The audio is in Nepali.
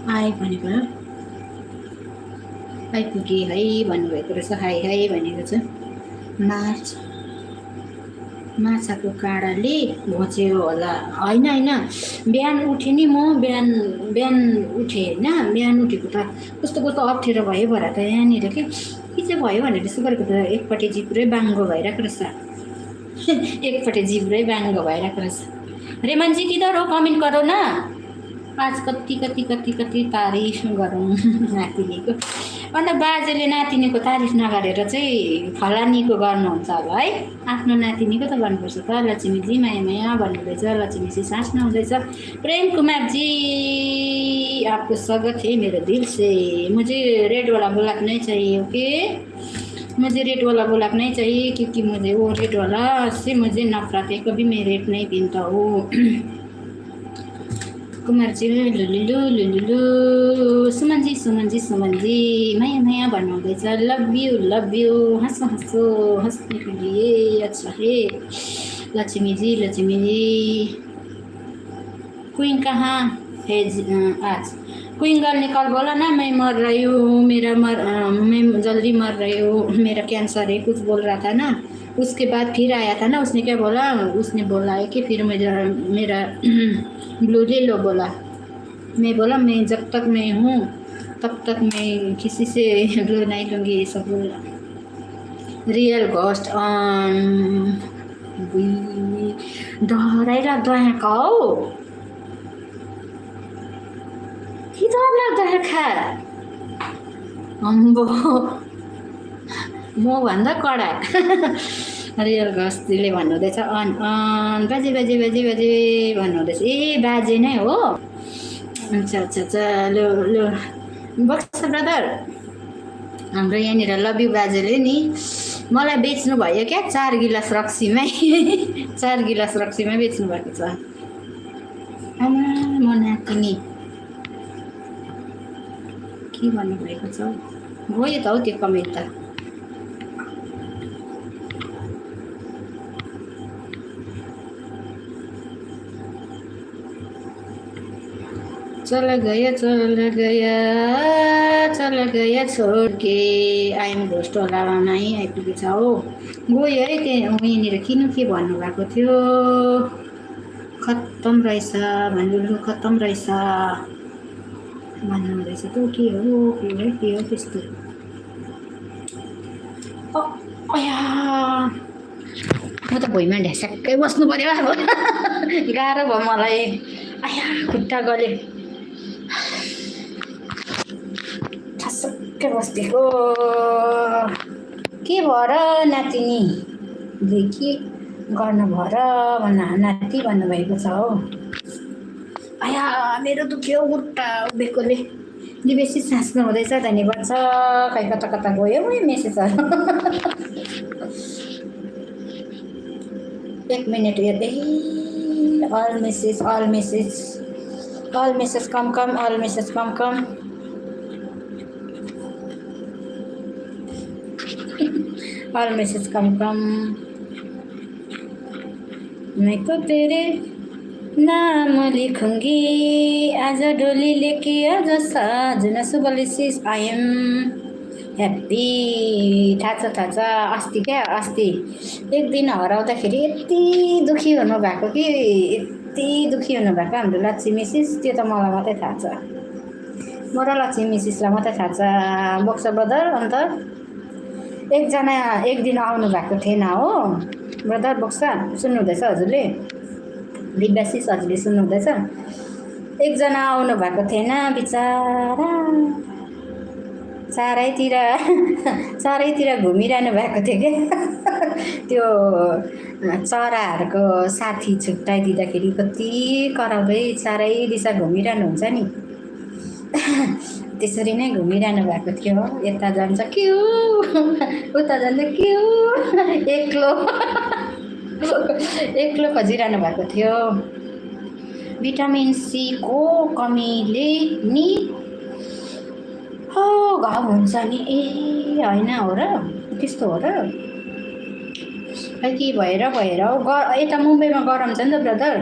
आए भनेको आइपुगे है भन्नुभएको रहेछ। हाई हाई भनेको छ। माछाको काँडाले घोच्यो होला। होइन होइन, बिहान उठेँ नि म, बिहान उठेँ होइन। बिहान उठेको त कस्तो कस्तो अप्ठ्यारो भयो भएर त यहाँनिर के चाहिँ भयो भनेर यसो गरेको त एकपट्टि जिब्रै बाङ्गो भइरहेको रहेछ। एकपट्टि जिब्रै बाङ्गो भइरहेको रहेछ। रेमनजी किधर हो, कमेन्ट गरौ न। आज कति कति कति कति तारिफ गरौँ नातिनीको। अन्त बाजेले नातिनीको तारिफ नगरेर चाहिँ फलानीको गर्नुहुन्छ होला है। आफ्नो नातिनीको त गर्नुपर्छ त। लक्ष्मीजी माया माया भन्नुहुँदैछ। लक्ष्मीजी सास नहुँदैछ। प्रेम कुमारजी आपको स्वागत है मेरो दिल से। मुझे रेड वाला ब्लैक नहीं चाहिए, ओके। मुझे रेड वाला ब्लैक नहीं चाहिए क्योंकि मुझे वो रेड वाला से मुझे नफरत है। कभी मैं रेड नहीं पहनता हूँ। कुमारजी लुलुलु लुलुलु। सुमनजी सुमनजी सुमनजी माया माया भन्नुहुँदैछ। लभ यू हँसो हँसनेको लिए अच्छा है। लक्ष्मीजी क्वीन कहाँ है आज? क्वीन गर्ल निकल बोला ना, मैं मर रही हूँ, मैं जल्दी मर रही हूँ, मेरा कैंसर है, कुछ बोल रहा था ना। उसके बाद फिर आया था ना, उसने क्या बोला? उसने बोला है कि फिर मेरा ब्लू ले लो बोला। मैं बोला मैं जब तक मैं हूँ तब तक मैं किसी से ब्लू नहीं लूँगी, ये सब बोला। रियल घोस्ट डराइ लाग्दो आँखा हौ। कि डर लाग्दो आँखा। अम्बो म भन्दा कडा। रियल घोस्टले भन्नुहुँदैछ। बाजे बाजे बाजे बाजे भन्नुहुँदैछ। ए बाजे नै हो। अच्छा लो बक्स ब्रदर, हाम्रो यहाँनिर लभ यू बाजेले नि मलाई बेच्नु भयो क्या 4 गिलास रक्सीमै। 4 गिलास रक्सीमै बेच्नु भएको छ। म नातिनी के भन्नुभएको छ? गयो त हौ त्यो कमेन्ट त। चला गया छोड के आइएम घोस्ट होलामा आइपुगेछ हो। गयो है त्यहाँ उहीँनिर। किन के भन्नुभएको थियो? खत्तम रहेछ भन्नु, खत्तम रहेछ भन्नुहुँदैछ। त के हो त्यस्तो? अया म त भुइँमा ढ्यास्याक्कै बस्नु पर्यो अब। गाह्रो भयो मलाई। आया खुट्टा गले ठसक्कै बस्दिएको। के भएर नातिनीले के गर्नु भएर नाति भन्नुभएको छ हो। आया मेरो दुख्यो खुट्टा उभिएकोले। बेसी सास नहुँदैछ धन्यवाद छ। खै कता कता गयो मेसेजहरू। 1 मिनट हेर्दै। all message all message come all message come all message come मैं तो तेरे नाम लिखूंगी आज डोली लेके आज साजना सुबलिसिस आई एम ह्याप्पी। थाहा छ अस्ति क्या अस्ति एक दिन हराउँदाखेरि यति दुखी हुनुभएको कि यति दुखी हुनुभएको हाम्रो लक्ष्मी मिसिस। त्यो त मलाई मात्रै थाहा छ। म र लक्ष्मी मिसिसलाई मात्रै थाहा छ। बक्स ब्रदर अन्त एकजना एक दिन आउनु भएको थिएन हो ब्रदर। बक्स सुन्नुहुँदैछ हजुरले? दिव्याशिष हजुरले सुन्नुहुँदैछ? एकजना आउनु भएको थिएन बिचारा। चारैतिर घुमिरहनु भएको थियो क्या। त्यो चराहरूको साथी छुट्टाइदिँदाखेरि कति कराउँदै चारै दिशा घुमिरहनु हुन्छ नि। त्यसरी नै घुमिरहनु भएको थियो। यता जान्छ क्यु, उता जान्छ क्यु, एक्लो खोजिरहनु भएको थियो। भिटामिन सी को कमीले नि हो घाउ हुन्छ नि। ए होइन हो र? त्यस्तो हो र? खै के भएर हो? यता मुम्बईमा गरम छ नि त ब्रदर।